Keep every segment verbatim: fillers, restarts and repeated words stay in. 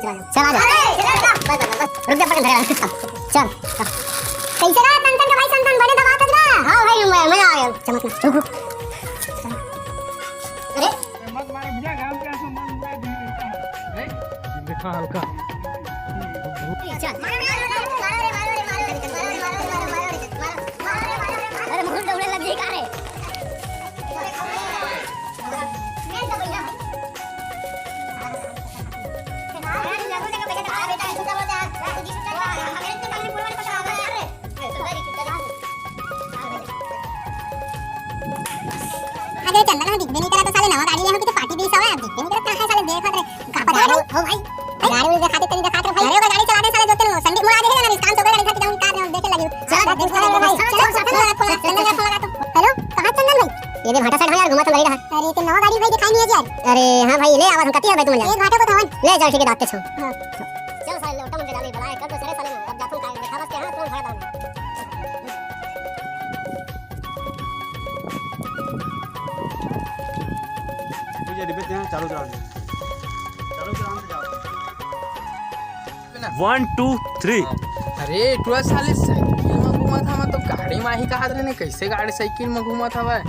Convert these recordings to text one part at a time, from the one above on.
चल, आ जा। बस, बस, बस, रुक जा, पकड़, धरे, चल, चल। कैसे रहा टन टन का भाई, टन टन बड़े दबा था ना? हाँ भाई, मैं, मजा आ गया। चमक ना, रुक, रुक। अरे। मत मारो भैया, गाँव के आंसू मत बुरा दिल रहता है। नहीं? देखा हल्का। चल। अरे, मुकुल दौड़े लग गई का रे? अरे चंदन, हम दिखबे नहीं करा तो साले नवा गाड़ी ले हम किते पार्टी भी सवा, हम दिखबे नहीं करा, कहाँ है साले, देखत रे, कहाँ पर गाड़ी, हो भाई, गाड़ी उड़ी दिखाते तनी दिखाते भाई, अरे वो गाड़ी चला दे साले, जो तेरे संडे मुड़ा दे ना, रिस्कान सो गया, गाड़ी खाते हम कार में देखे लगी। चला, देख साले, भाई, चला, चला, चला, चला, चंदन का फोन लगा तो। हेलो, कहाँ चंदन भाई? ये दे भाटा साइड हो यार, घुमा तो लग रहा। अरे, तो नवा गाड़ी भाई दिखाई नहीं है यार। अरे हाँ भाई, ले आवाज हम कती है भाई तुम ले। ये भाटा को धवन। ले चल, ठीक है, दाते छो। हाँ। चल साले, लोटा मुझे जाने बुलाए, कर दो सारे साले, अब जाता हूँ, कहाँ देखा बस के, हाँ, तुम भाड़ा दाम। मुझे डिब्बे ते हैं, चालू चलाओ। चालू चलाओ, जाओ। One, two, three। अरे, टुरा साले साइकिल में घूमत हवा, तो गाड़ी में ही कहा रहे ने, कैसे गाड़ी साइकिल में घूमत हवा? अरे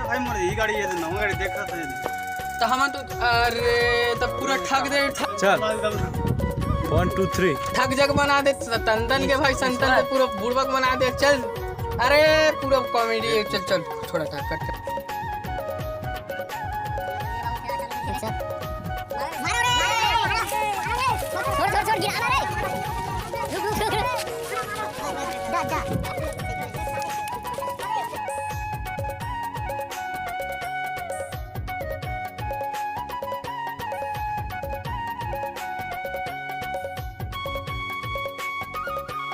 भाई, मोर यही गाड़ी है, तो नवा गाड़ी देख रहा था। तो हम तो, अरे, तो पूरा ठग दे, ठग चल। One, two, three। ठग जग बना दे, संतन के भाई, संतन के पूरा बुड़बक बना दे। चल, अरे, पूरा comedy है। चल, चल, छोड़ा, ठग, कट, कट। अच्छा। छोड़, छोड़, छोड़, गिरा ना रे। रुक, रुक, रुक, रुक। जा, जा।